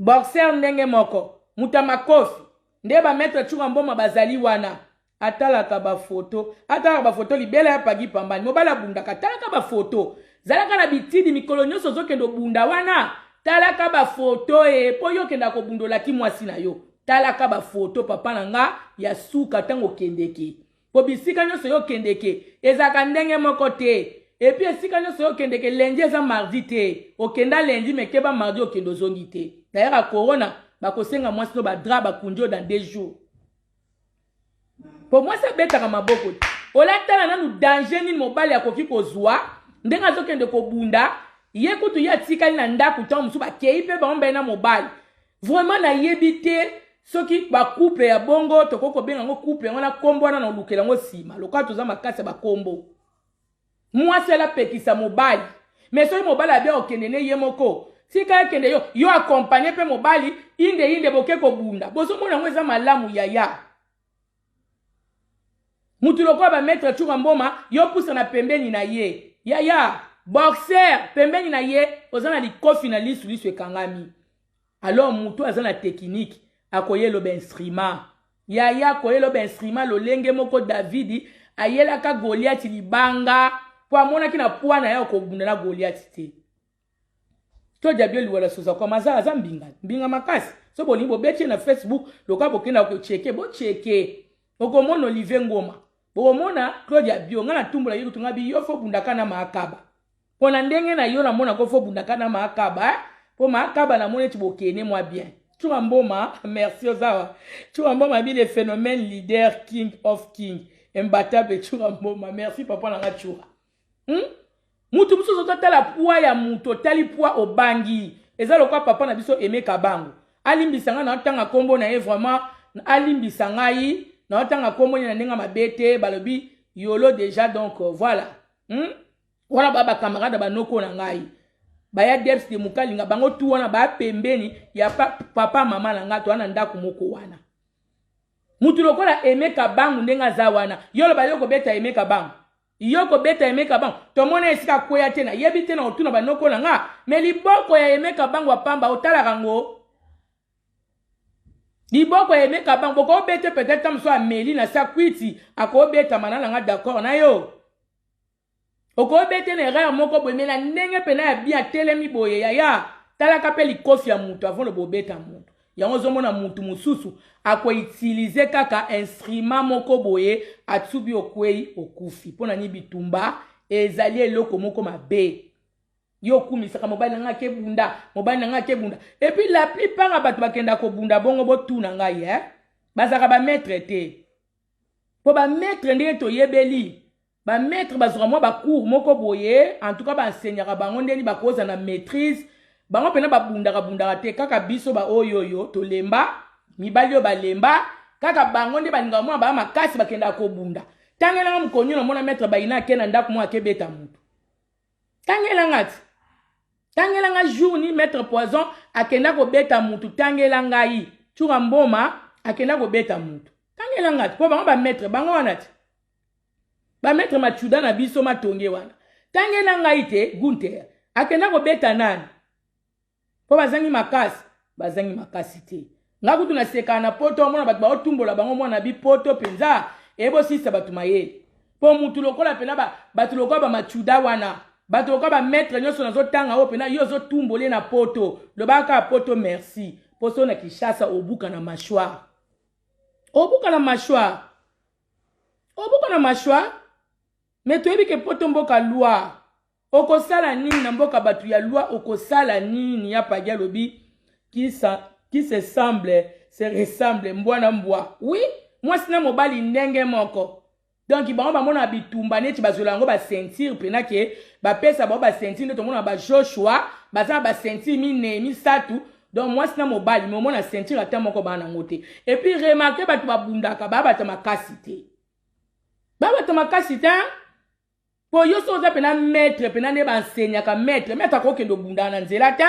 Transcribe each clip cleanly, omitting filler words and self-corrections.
Boxer ndenge moko, moto ya makofi nde ba maître Tshoura Mboma bazali wana. Atalaka ba photo, atalaka ba photo libela ya Pagi Pambani. Mobali abundaka, talaka ba photo. Zalaka na bitidi mikolo nyonso ozokende obunda wana, talaka ba photo e po yo okenda kobunda olaki mwasi na yo. Talaka ba photo papa na nga ya suka ntango okendeke. Po bisika nyonso yo okendeke ezalaka ndenge moko te. Et puis esika nyonso yo okendeke lundi eza mardi te. Okenda lundi mais keba mardi okende ozongi te. D'ailleurs corona bakosenga mwasi no ba drap bakundi yo dans 2 jours. Po mwasi abetaka maboko te. Olatala nanu danger nini mobali akoki kozwa ndenge azokende kobunda. Ye kutu ye atikali na ndako, ntango mosusu bakei mpe bango mbaye na mobali. Vraiment nayebi te soki bacouple ya bongo tokoki kobenga yango couple yango na nkombo wana na olukela yango nsima. Lokola toza makasi ya bakombo, mwasi alapekisa mobali, mais soki mobali abia okende ne ye moko, tika ekende. Yo accompagne mpe mobali inde inde boke kobunda. Bozomona yango eza malamu yaya. Mutu lokola bamaître Tshoura Mboma, yo pusa na pembeni na ye yaya. Boxer pembeni na ye, oza na likofi na lisu, lisu ekangami. Alors mutu aza na technique akoyela bainstrument yaya, akoyela bainstrument lolenge moko Davidi ayelaka Goliati libanga mpo amonaki na pwa na ye akobunda na Goliati te. To diabio liwala soza kwa maza aza mbinga mbinga makasi. So bolingi bobeti na Facebook lokola bokenda kocheke, bocheke, okomona Olivier Ngoma, bokomona Claude Abio. Ngai natumbola ye kutu, ngai bi yo fo bundaka na maakaba mpo na ndenge na yo namona ko fo bundaka na maakaba mpo maakaba namoni eti bokene mwa bien. Tshoura Mboma, merci ozawa. Tshoura Mboma bi le phénomène, leader, king of king, imbattable. Tshoura Mboma, merci papa na nga Tshoura. Mutu mosusu ozotala poids ya mutu, otali poids obangi. Eza lokola papa na biso Emeka Bango, alimbisa ngai na otanga nkombo na ye, vraiment alimbisa ngai na otanga nkombo na ndenge mabe te. Balobi yolo déjà, donc voilà. Wana ba bacamarade banoko na ngai baya Debs de Mokalinga, bango tu wana baya pembeni ya papa mama na ngai, toza na ndako moko wana. Mutu lokola Emeka Bangu ndenge aza wana, yo loba yo kobeta Emeka Bangu, yo kobeta Emeka Bangu, tomona esika akweya te. Nayebi te na kotuna banoko na nga, mais liboko ya Emeka Bangu apamba, otalaka ngo liboko ya Emeka Bangu, bokobete peut-être mosu ameli na sa kwiti, akobetama na nanga. D'accord na yo okobete na erreur moko boye, mais na ndenge mpena ya bien atelemi boye yaya. Talaka mpe likofi ya moto avant loba obeta moto yango. Ozomona mutu mosusu akoutiliser kaka instrument moko boye, atubi, okwei, okufi. Mpo na nini? Bitumba ezali eloko moko mabe. Yo okumisaka mobali na ngai akebunda, mobali na ngai akebunda. Et puis la plupart ya bato bakenda kobunda bongo, botuna ngai, eh? Bazalaka bamaître te. Mpo bamaître ndenge toyebeli bamaître, bazwaka mwa bacours moko boye, en tout cas baenseignaka bango ndeni bakoza na maîtrise. Bango mpena babundaka bundaka te. Kaka biso baoyo oyo tolemba, mibali oyo balemba, kaka bango nde balingaka mwana baya makasi, bakendaka kobunda. Ntangelanga mokonio namona maître bayina ake na ndako moko akebeta motu. Tangelanga ti, tangelanga jour ni maître Poison akenda kobeta mutu. Tangela ngai Tshoura Mboma akenda kobeta mutu. Tangelanga ti, mpo bango bamaître bango wana ti, bamaître macuda na biso matonge wana. Tangela ngai te Gunter akenda kobeta nani, mpo bazangi makasi, bazangi makasi te. Nga kutu nasekaka na poto, omona bato baotumbola bango mwana bi poto mpenza eyebosilisa bato mayele. Mpo mutu lokola mpena bato lokola bamacuda wana, bato lokola bamaître nyonso nazotanga oyo mpena yo ozotumbola ye na poto, lobaka kaka poto merci. Mpo so na Kinshasa obuka na mâchoire, obuka na mâchoire, obuka na mâchoire. Mais toyebi ke poto mboka loi. Okosala nini na mboka bato ya loi? Okosala nini? Ya Pagi alobi qui se semble se ressemble, mbwa na mbwa. Oui, mwasi na mobali ndenge moko. Donc bango bamona bitumba neti bazwela yango baceinture mpena ke bapesa bango baceinture nde tomona baJoshua baza na baceinture minei, misato. Donc mwasi na mobali, mais omona ceinture ata moko baa nango te. Et puis remarque, bato babundaka baa bato makasi te, baa bato makasi te. Mpo yo soki oza mpena maître mpena nde baenseignaka maître, maître akokende obundaka na nzela te.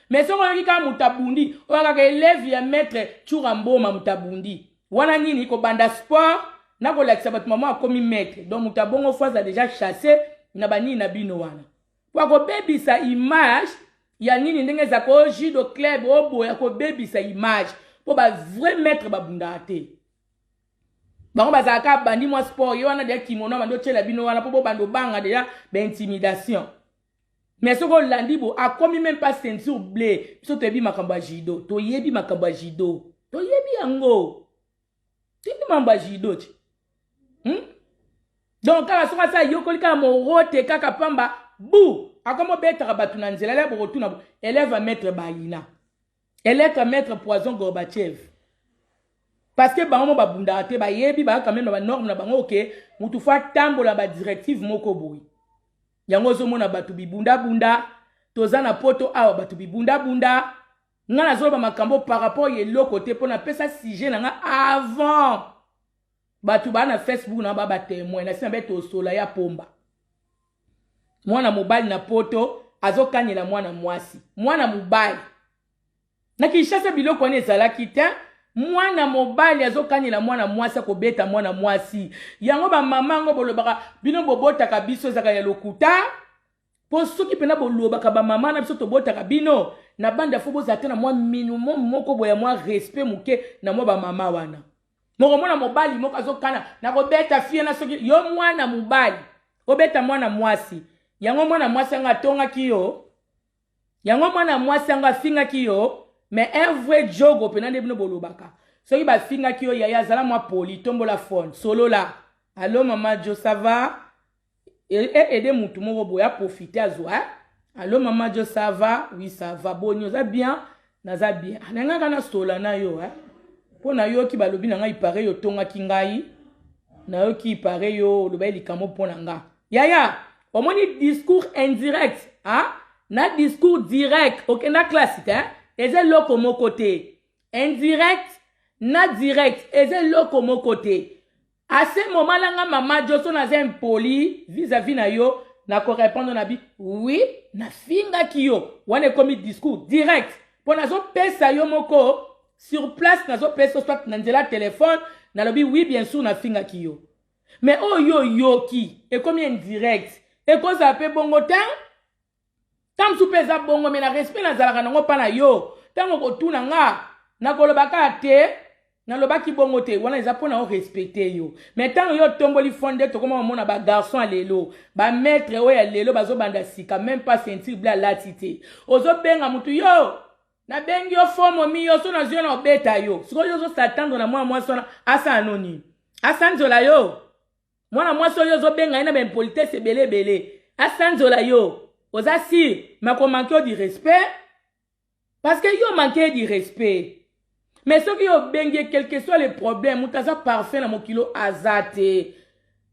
Mais soki oyoki kaka moto abundi, oyo kaka élève ya maître Tshoura Mboma, moto abundi wana nini, kobanda sport na kolakisa bato mama akomi maître. Donc moto abongo fo aza déjà chassé na banini na bino wana, po akobebisa image. ya nini ndenge ezalaka o judo club oboya kobebisa image mpo ba vrai maître babundaka te. Bango bazalaka bandi mwa sport ye wana deja kimono bandi otyela bino wana mpo bobanda obanga deja baintimidation. Mais soki olandi bo akomi même pas ceinture bleu. Biso toyebi makambo ya judo, toyebi makambo ya judo, toyebi yango, toyebi makambo ya judo ti, Donc kaka soki asa ayokoli kaka morote kaka pamba bu akomi obetaka bato na nzela. Lela bokotuna bo élève à maître Bayina, élève à maître Poison Gorbatchev, parce que bango mo babundaka te, bayebi baa quand même na banorme na bango. Oke mutu fo atambola badirective moko boye. Yango ozomona bato bibundabunda, toza na Poto awa, bato bibundabunda. Nga nazoloba makambo par rapport ya eloko te, mpo napesa sujet na nga avant. Bato baa na Facebook na ba batémoin na nsima be tosola ya pomba. Mwana mobali na Poto azokanyela mwana mwasi, mwana mobali na Kinshasa. Biloko wana ezalaki te. Mwana mobali azokanyela mwana mwasi, akobeta mwana mwasi. Yango bamama yango bolobaka bino bobotaka biso, ezalaka ya lokuta. Mpo soki mpena bolobaka bamama na biso tobotaka bino na banda, fo bozala te na mwa minimum moko boya, mwa respect moke na mwa bamama wana. Moko mwana mobali moko azokana na kobeta fille na soki yo mwana mobali obeta mwana mwasi, yango mwana mwasi yango atongaki yo, yango mwana mwasi yango afingaki yo. Mais un vrai jogo mpena nde bino bolobaka, soki bafingaki yo, yaya, azala mwa poli, tombola phone, solola: "Allo mama Jo, ça va?" Aide mutu moko boye aprofite azwa: "Allo mama Jo, ça va?" "Oui, ça va. Boni, oza bien?" "Naza bien. Nangaka nasola na yo mpo nayoki balobi na ngai ipare yo otongaki ngai, nayoki ipare yo olobaki likambo mpo na nga." Yaya, omoni discours indirect, ah? Na discours direct, okenda classe te, eza eloko moko te. Indirect na direct eza eloko moko te. À ce moment là, nga mama Jo, so naza impoli vis-à-vis na yo, nakorépondre na bi: "Oui, nafingaki yo." Wana ekomi discours direct, mpo nazopesa yo moko sur place, nazopesa soit na nzela telefone, nalobi: "Oui, bien sûr, nafingaki yo." Mais oyo oyoki ekomi indirect. Ekozala mpe bongo te, ntango mosusu mpe eza bongo, mais na respect nazalaka nango mpa na yo, ntango kotuna nga, nakoloba kaka te nalobaki bongo te. Wana eza mpona orespecte yo. Mais ntango yo otomboli phone, nde tokoma komona bagarçon ya lelo, bamaître oyo ya lelo bazobanda sika, même pas ceinture bleue alati te, ozobenga motu: "Yo, nabengi yo fomomi yo, so nazwi yo na obeta yo." Sikoyo yo ozosatendre na mwana mwasi wana asala no nini? Asanzola yo? Mwana mwasi oyo ozobenga ye na baimpolitesse ebele ebele, asanzola yo? Oza sûr makomanke yo du respect, parce que yo manque du respect. Mais soki yo obengi ye, quel que soit le problème, moto aza parfait na mokilo aza te,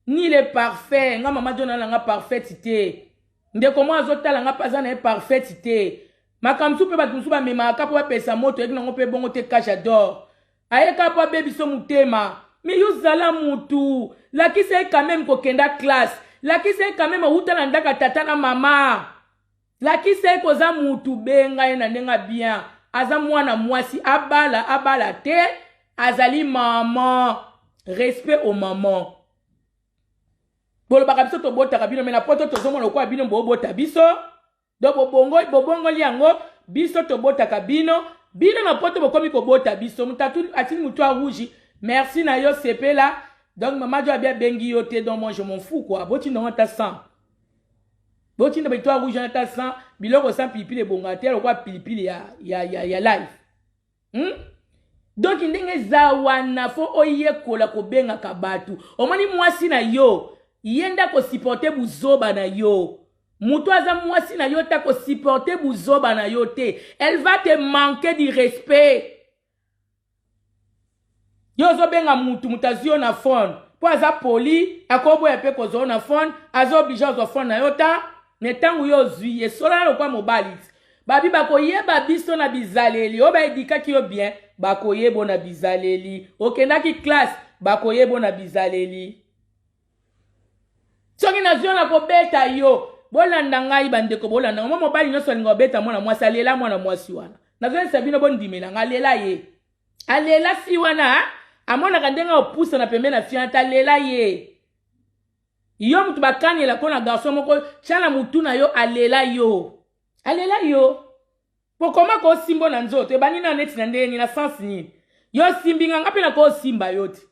ni le parfait. Nga mama Jo na nga parfaite te. Ndeko moko azotala nga mpe aza na ye parfaite te. Makambo mosusu mpe bato mosusu bamemaka mpo bapesa moto, oyeki nango mpe bongo te. Ka j'adore ayeka mpo abebiso motema. Mais yo zala mutu, lakisa ye quand même kokenda classe, lakisa ye quand même owuta na ndako ya tata na mama, lakisa ye koza mutu. Benga ye na ndenge bien. Aza mwana mwasi, abala abala te, azali mama. Respect au maman. Bolobaka biso tobotaka bino, mais na Poto tozomona lokola bino bobota biso. Donc bobongoli yango, biso tobotaka bino, bino na Poto bokomi kobota biso. Moto atindi motu ya rouge, merci na yo, sepela. Donc mama Jo abi abengi yo te, donc moi je m'en fous quoi. Botinda ngo ata 100, botinda bato ya rouge ata 100. Biloko sans pilipili ebonga te, lokola pilipili ya live, Donc ndenge eza wana, fo oyekola kobengaka bato. Omoni mwasi na yo, ye nde akosupporte buzoba na yo. Moto aza mwasi na yo te akosupporte buzoba na yo te. Elle va te manquer du respect. Yo ozobenga mutu, mutu azwi yo na phone mpo aza poli, akoboya mpe kozwa yo na phone, aza obligé azwa phone na yo ta. Mais ntango yo ozwi, esolana lokwa mobali ti babi bakoyeba biso na bizaleli oyo baedikaki yo bien, bakoyeba na bizaleli. Okendaki classe, bakoyeba na bizaleli. Soki nazwi yo na kobeta yo, bolanda ngai bandeko, bolanda ngai. Mwa mobali nyonso alinga kobeta mwana mwasi, alela mwana mwasi wana. Nazoyebisa bino, bondimela ngai, alela ye, alela fi wana. Amonaka ndenge opusana pembeni na fi wana te, alela ye. Yo motu bakaniela ko na garçon moko, tia na mutu na yo, alela yo, alela yo. Po koma kosimbo na nzoto ebandi na neti na ndenge nini, na sens nini? Yo osimbi nga, nga mpe nakosimba yo te.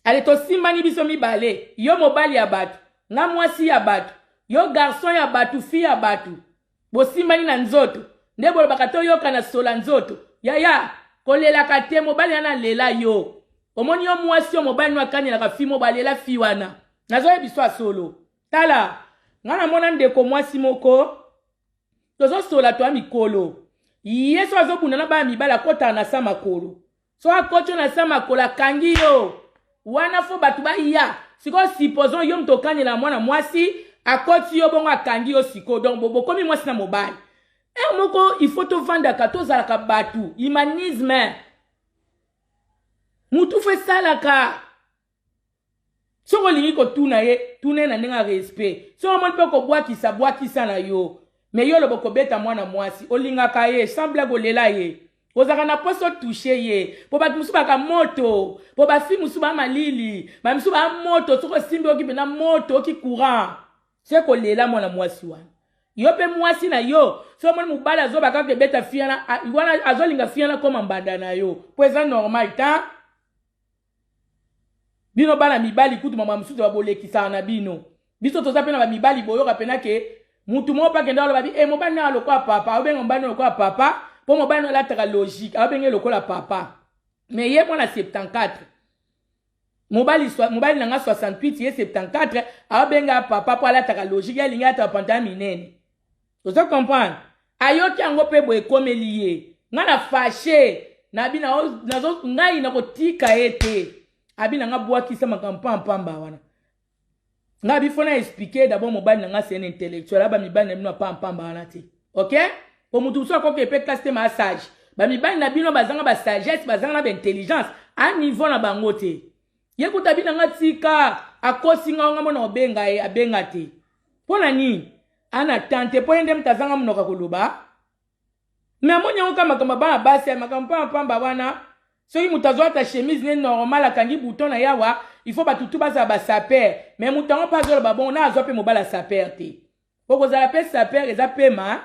Ale tosimbani biso mibale, yo mobali ya bato, nga mwasi ya bato, yo garçon ya bato, fille ya bato, bosimbani na nzoto nde bolobaka toyokana sola nzoto. Yaya kolelaka te, mobali wana alela yo. Omoni yo mwasi yo mobali no akanelaka fi mo balela fi wana. Nazoyebi so ya solo. Tala, nga namona ndeko mwasi moko tozosola toya mikolo, ye so azobunda na bana mibali akotaka na sa makolo, so akoti yo na sa makolo akangi yo wana, fo bato baya sikoyo. Supposons yo moto okanela mwana mwasi, akoti yo bongo akangi yo sikoyo, donc bokomi mwasi na mobali. Heure moko il faut tovandaka, tozalaka bato, humanisme mutu fo esalaka. Soki olingi kotuna ye, tuna ye na ndenge ya respect. Soki omoni mpe kobwakisa, bwakisa na yo. Me yo oloba kobeta mwana mwasi olingaka ye, sans blague, olela ye, ozalaka na mposa otouche ye, mpo bato mosusu baka moto, mpo bafi mosusu baa malili, bamisusu baa moto. Soki osimbi oki mpena moto, oki courant se kolela mwana mwasi wana. Yo mpe mwasi na yo, soki omoni mobali azoba kaka ebeta fi wana wana, azolinga fi wana koma mbanda na yo, mpo eza normal ta. Bino bana mibali kutu mama mosusu babolekisaka na bino. Biso toza mpe na bamibali, boyoka mpena ke mutu moko mpe akenda aloba bi e mobali na lokola papa, aobenga mobali na lokola papa, mpo mobali na alataka logique, aobenge lokola papa. Me ye mwana 74, mobali mobali na nga 68, ye 74, aobenga papa mpo alataka logique, ye alingi alataka pantalon minene. Ozo comprendre? Ayoki yango mpe boye ekomeli ye. Nga na fashe nabi nazo ngai nakotika ye te. Abi na nga bwakisa makambo pampamba wana. Nga bi fona expliquer d'abord mobali na nga c'est un intellectuel, aba mibali na bino pampamba wana te. OK? Po mutu mosusu akoki epe classe te ma sage. Ba mibali na bino bazanga ba sagesse, bazanga na ba intelligence a niveau na bango te. Ye kuta bi na nga tika akosi nga nga mona obenga ye abenga te. Mpo na nini? Ana tante mpo ye nde moto azanga monoko ya koloba. Me amoni yango kaka makambo ya bana basi ya makambo pambapamba wana. Soki moto azwa ata chemise ne normal, akangi bouton na yawa, il faut bato tu bazala basaper. Me moto yango mpe azoloba bongo na azwa mpe mobali ya saper te. Po kozala mpe saper eza pema,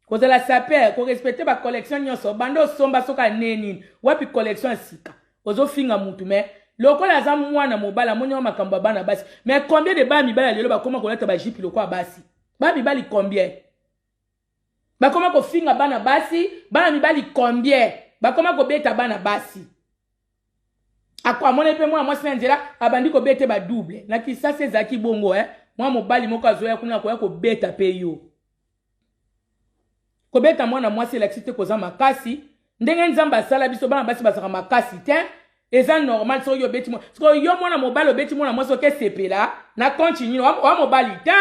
kozala saper korespecte bacollection nyonso banda osomba soki ane nini, wapi collection ya sika. Ozofinga mutu, me lokola aza mwana mobali amoni yango makambo ya bana basi. Mais combien de bana mibali ya lelo bakoma kolata bajipi lokola basi? Bana mibali combien bakoma kofinga bana basi? Bana mibali combien bakoma kobeta bana basi? Amoni mpe mwana mwasi na nzela, abandi kobeta badouble. Na Kisasa ezalaki bongo, eh? Mwana mobali moko azoya kuna akoya kobeta mpe yo. Kobeta mwana mwasi elakisi te koza makasi. Ndenge Nzambe asala biso, bana basi bazalaka makasi te, eza normal. Soki yo obeti, soki yo mwana mobali obeti mwana mwasi, oke sepela na continue wa mobali te.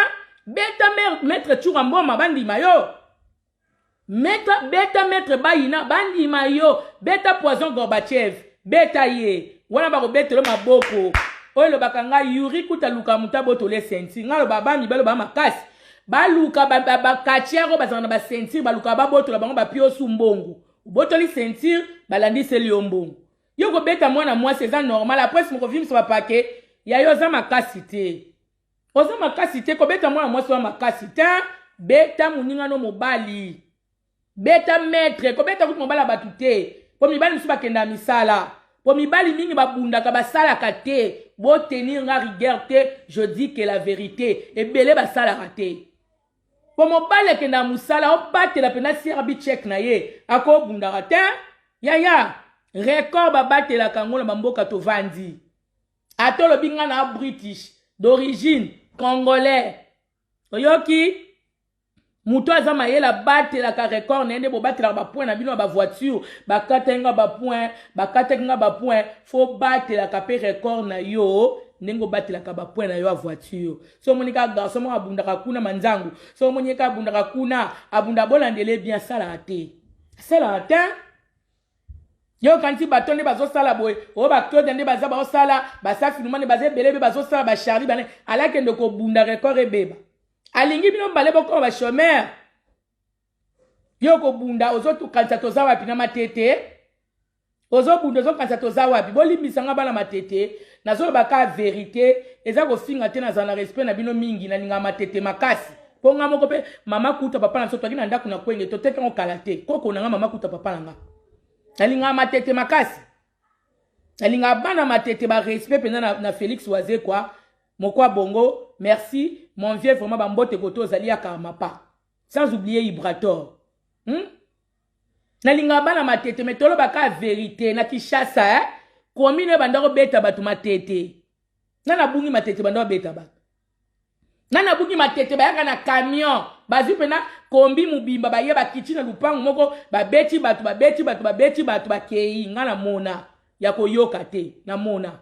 Beta maître Tshoura Mboma, bandima yo. Maître, beta maître Bayina, bandima yo. Beta Poison Gorbachev, beta ye wana, bakobetelo maboko. Oyo elobaka ngai Yuri kuta luka moto abotola esenti. Ngai aloba ba mibali ba makasi baluka bakatiere oyo bazalaka na baceinture, baluka babotola bango, bapiosu mbongo. Obotoli ceinture, balandiseli yo mbongo. Yo kobeta mwana mwasi eza normal, après mokovimisa bapake ya yo. Oza makasi te, oza makasi te. Kobeta mwana mwasi wa makasi te. Beta moninga no mobali, beta maître. Kobeta kutu mobali ya bato te, mpo mibali mosusu bakendaka misala, mpo mibali mingi babundaka, basalaka te. Botenir nga rigueur te, je dis que la vérité. Ebele basalaka te, mpo mobali akendaka mosala, obatela mpenza crb check na ye, akobundaka te. Yaya, record babatelaka yango na bamboka tovandi. Ata olobi nga na british d'origine congolais, oyoki moto aza mayele abatelaka record na ye. Nde bobatelaka bapoint na bino ya bavoiture, bakataki nga bapoint, bakataki nga bapoint. Fo batelaka mpe record na yo ndenge obatelaka bapoint na yo ya voiture. So omoni kaka garçon moko abundaka kuna manzangu, so omoni ye kaka abundaka kuna, abunda, bolandele bien, asalaka te, asalaka te. Yo okanisi bato nde bazosala boye, oyo baclaude nde baza baosala, basafinuma nde baza ebele, mpe bazosala bacharli bane, alakende kobunda, record ebeba. Alingi bino mbale bokoma bachômeur. Yo kobunda, ozokanisa toza wapi na Matete? Ozobunda, ozokanisa toza wapi? Bolimbisanga bana Matete, nazoloba kaka vérité, eza kofinga te. Nazala na respect na bino mingi, nalingaka Matete makasi. Mpo nga moko mpe mama kuta papa na biso toyaki na ndako na kwenge toteki yango kala te. Koko na nga mama kuta papa na nga. Nalingaka matete makasi. Nalingaka bana matete ba respect mpenza na Felix Wazekwa. Mokwa bongo, merci mon vieux vraiment ba mbote koto ozali ya karmapa. Sans oublier Ibrator. Nalingaka bana matete mais tolobaka verite na Kinshasa eh? Commune banda kobeta bato matete. Nga nabungi matete banda kobeta bato. Nga nabungi matete bayaka na camion bazwi mpena kombi mobimba baye bakiti na lupangu moko babeti bato babeti bato babeti bato bakei. Nga namona ya koyoka te, namona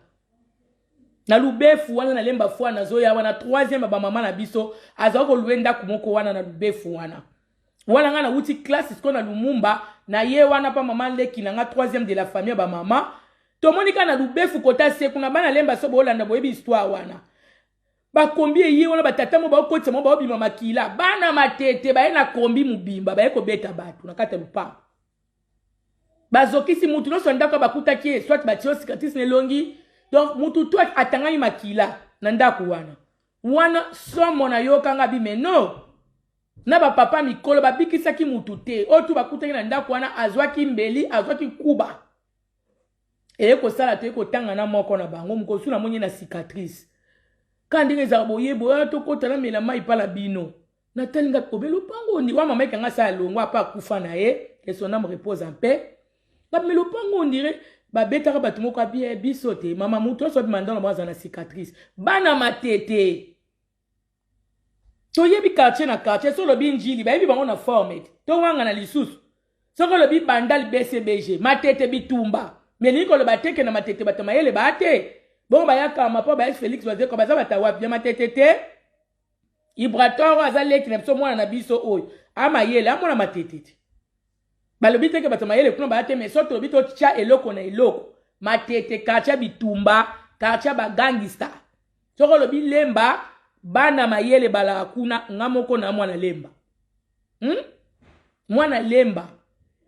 na lubefu wana na lemba fwa nazoya wana troisième ya bamama na biso azali kolue ndako moko wana na lubefu wana wana nga nawuti classe sikoyo na Lumumba na ye wana pa mama leki na nga troisième de la famille ya bamama tomoni kaka na lubefu kota se kuna bana lemba so boolanda boyebi histoire wana bakombi eye wana batata mo baokotisa mo baobima makila bana matete baye na kombi mobimba baye kobeta bato na kati ya lupango bazokisi mutu nyonso ya ndako bakutaki ye soit batie yo cicatrice na elongi donc mutu to atangami makila na ndako wana wana somo nayokanga bi mais no na bapapa mikolo babikisaki mutu te oyo tu bakutaki na ndako wana azwaki mbeli azwaki kuba eye kosala toye kotanga na moko na bango mokosu namoni ye na cicatrice ka ndenge ezalaka boye boye tokota namela mai mpa na bino natali nga obe lopango ondi wa mama ekanga sa alongwa apa akufa na ye que son âme repose en paix nga me lopango ondire babetaka bato moko abie biso te mama moto nyonso abima ndano bango aza na cicatrice bana matete toyebi quartier na quartier so olobi njili bayebi bango na forme te towangana lisusu soki olobi bandal bcbg matete bitumba me elingi koloba te ke na matete bato mayele baa te bongo bayakama mpo bayesi Félix Wazekwa baza bata wapi ya matete te Ibrator aza leki na biso mwana na biso oyo amayele amona matete te balobi te ke bato mayele kuna baya te mais so tolobi totya eloko na eloko matete quartier bitumba quartier bagangista soki olobi lemba bana mayele balaka kuna nga moko na mwana lemba Mwana lemba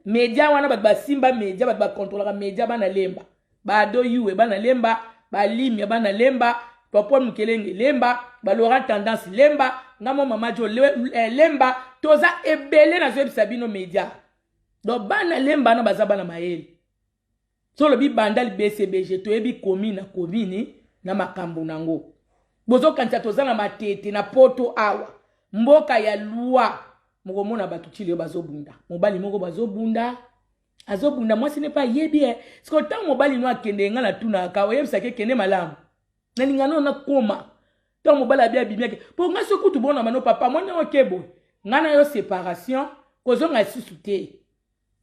media wana bato basimba media bato bakontrolaka media bana lemba baado yue bana lemba balimia bana lemba popol mukelenge lemba balorant tendance lemba nga mo mama jo lemba toza ebele nazoyebisa bino media donc bana lemba wana baza bana mayele so olobi bandal bcbg toyebi komi na komini na makambo nango bozokanisa toza na matete na poto awa mboka ya loi mokomona bato ti lelo bazobunda mobali moko bazobunda azobunda mwasi ne mpe ayebi ye siko ntango mobali no akende nga natunaka oyebisaki ekende malamu nalinga no nakoma ntango mobali abi abimi ake mpo nga soki kutu bona bano papa mwana oke boye nga na yo séparation kozonga lisusu te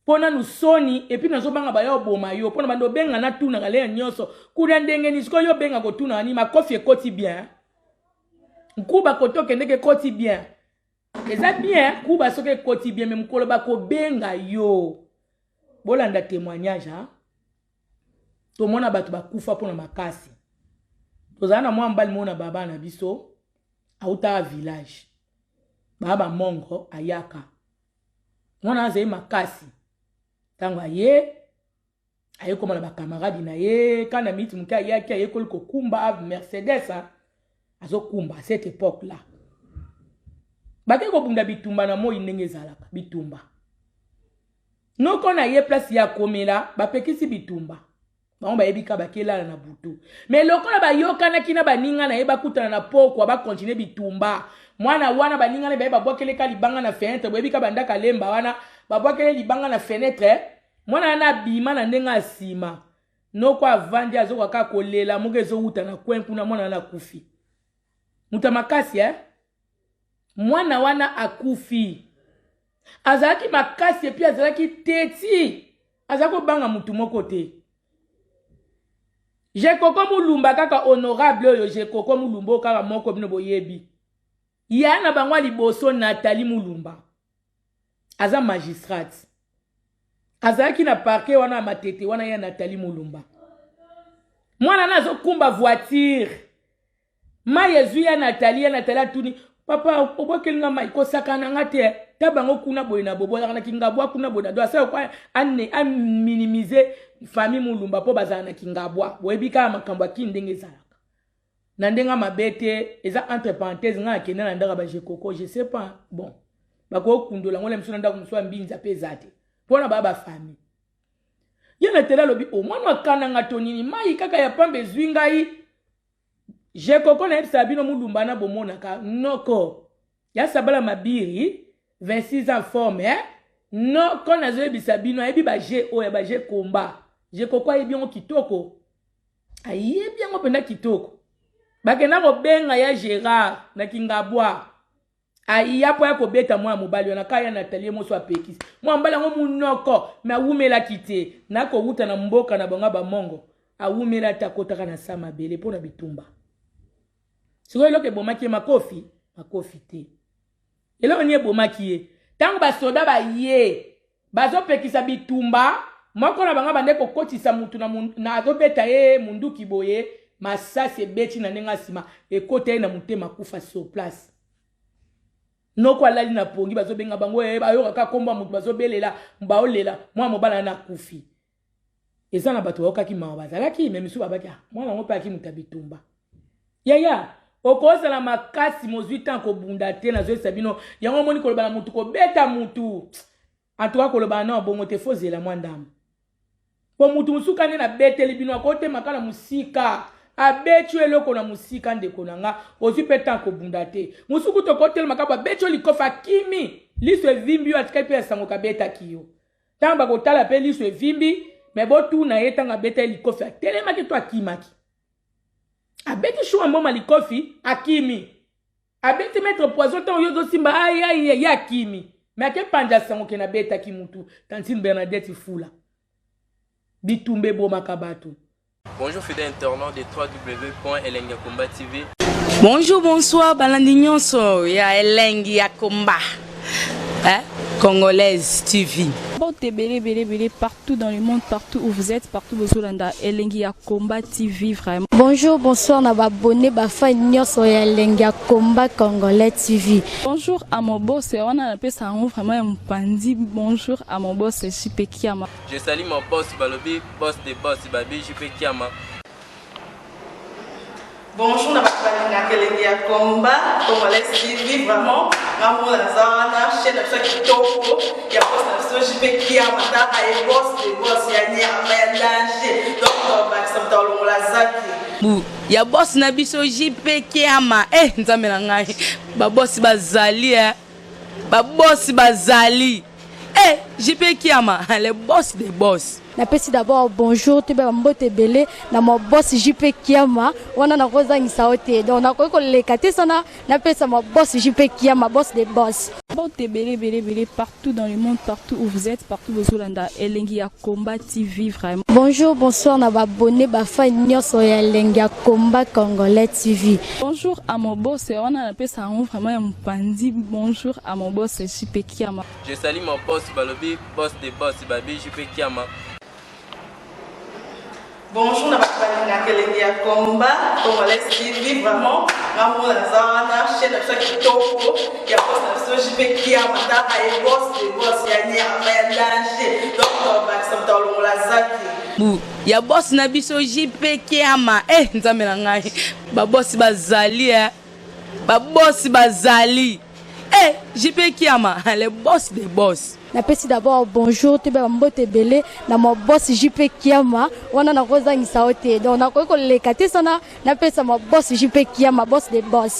mpo nanu soni epuis nazobanga baya oboma yo mpo na bando obenga natunaka leya nyonso kuna ndenge nini sikoyo yo obenga kotunaka nini makofi ekoti bien nkuba kote okendeke ekoti bien eza bien kuba soki ekoti bien me mokolo bakobenga yo bolanda témoignage ha tomona bato bakufa mpona makasi tozala na mwa mobali moko na baba na biso autaka village baa bamongo ayaka mwana azali makasi ntango aye ayekoma na bakamaradi na ye kana miti moke ayaki ayekoli kokumba Mercedes azokumba à cette époque là bake kobunda bitumba na moi ndenge ezalaka bitumba noko na ye place ya komela bapekisi bitumba bango bayebi ka bakelala na butu me lokola bayokanaki na baninga na ye bakutana na pokwa bakontinue bitumba mwana wana baninga na ye baye babwakeleka libanga na fenetre boyebi ka bandaka lemba wana babwakele libanga na fenetre mwana wana abima na ndenge ya nsima noko avandi azoka kaka kolela moko ezowuta na coin kuna mwana wana akufi moto ya makasi eh? Mwana wana akufi azalaki makasi epuis azalaki teti azalaki kobanga motu moko te jekoko mulumba kaka honorable oyo jekoko mulumba oyo kaka moko bino boyebi ya na bango ya liboso nathalie mulumba aza magistrate azalaki na parquet wana ya matete wana ya nathalie mulumba mwana na azokumba voiture mai ezwi ya nathalie ya nathalie atuni papa obwakeli nga mai kosakana nga te ta bango kuna boye na bobo azalaka na kingabwa kuna boye na do asala kwa aminimize famille mulumba mpo bazala na kingabwa boyebi kaka makambo ya kini ndenge ezalaka. Na ndenge mabe te, eza entre parenthèse, ngai nakenda na ndako ya bajekoko, je sais pas, bon, bakokundola ngo na miso na ndako mosusu ya mbinza mpe eza te mpona baya bafamille. Ye na tele alobi o mwana akananga to nini, mai kaka ya pamba ezwi ngai. Jekoko nayebisaka bino mulumba na bomonaka noko ya sabala mabiri 26 ans forme, eh? Noko nazoyebisa bino ayebi baje oyo ya baje komba. Jekoko ayebi yango kitoko, ayebi yango mpenza kitoko. Bakenda kobenga ya Gérard na Kingabwa, aya mpo ya kobeta mwana mobali wana kaka ya Natalie moso apekisi mwana mobali yango munoko me awumelaki te nakowuta na mboka na bango bamongo, awumela te, akotaka na sa mabele mpo na bitumba. Sikoyo eloko ebomaki ye, makofi makofi te, eloko nini ebomaki ye? Ntango basoda baye bazopekisa bitumba, moko na bango bande kokotisa mutu na, na azobeta ye munduki boye, masasi ebeti na ndenge nsima ekota ye na motema, akufa sur place. Noko alali na pongi, bazobenga bango, bayokaka kombo ya motu, bazobelela, baolela mwana mobali wana akufi. Eza na bato bayokaki mawa, bazalaki me misusu babaki, ah, mwana yango mpe aki moto ya bitumba. Yaya, okozala makasi mozwi ntan kobunda te. Nazoyesa bino yango, omoni koloba na mutu, kobeta mutu antuka koloba na bongo te, fo zela mwa ndambo po mutu mosuka nde nabeteli bino akotemaka na mosika, abeti yo eloko na mosika. Ndeko na nga, ozwi mpe ntan kobunda te. Mosuku tokotelemaka bo, abeti yo likofi, akimi, liso evimbi yo, atikali mpe ya sango kabetaki yo. Ntango bakotala mpe liso evimbi, me botuna ye, ntango abeta ye likofi atelemaki to akimaki? Abeti shuwa mboma likofi, akimi. Abeti maître poison, ntango yo ozosimba ayai, ye akimi, me ake panza sango ke nabetaki mutu. Tantine Bernadette Fula, bitumba ebomaka bato. Bonjour fidèles internautes de www.elengiyakomba TV. Bonjour, bonsoir, balandi nyonso ya Elengi ya Komba, hein? Congolaise TV. Mbote ebele ebele ebele partout dans le monde, partout où vous êtes, partout bozolanda Elengi ya Combat TV vraiment. Bonjour, bonsoir na babone bafan nyonso ya Elengi ya Combat Congolais TV. Bonjour à mon boss, wana napesa yango vraiment ya mopandi. Bonjour à mon boss JP Kiama. Je salue mon boss Balobi, boss de boss Babi JP Kiama. Bonjour na bato balingaka Elengi ya Combat Congolais TV vraiment. Ngambo naza wana, chaîne na biso ya kitoko ya boss na biso JP Kiama, taka ye boss de boss ya nyama ya danger, donc bakisa moto alongola zaki. Bu ya boss na biso JP Kiama, eh nzambe na ngai, babosi bazali, eh babosi bazali, eh JP Kiama, le boss de boss. Napesi d'abord bonjour toyeba bambote ebele na ma boss JP Kiama. Wana nakozangisa yo te, donc nakoki koleka te sana napesa ma boss JP Kiama, boss de boss. Mbote ebele ebele ebele partout dans le monde, partout où vous êtes, partout bozolanda Elengi ya Combat TV vraiment. Bonjour, bonsoir na babone bafan nyonso ya Elengi ya Combat Congolais TV. Bonjour à mon boss, wana napesa yango vraiment ya mopandi. Bonjour à mon boss JP Kiama. Je salue mon boss Balobi, boss de boss Babi JP Kiama. Bonjour na bato balingaka Elengi ya Combat Congolais TV vraiment. Ngambo naza wana, chaîne na biso ya kitoko ya boss na biso JP Kiama, taka ye boss de boss ya nyama ya danger, donc bakisa moto alongola zaki. Bu ya boss na biso JP Kiama, eh nzambe na ngai, babosi bazali, eh babosi bazali, eh JP Kiama, le boss de boss. Napesi d'abord bonjour toyeba bambote ebele na ma boss JP Kiama. Wana nakozangisa yo te, donc nakoki koleka te sana napesa ma boss JP Kiama, boss de boss.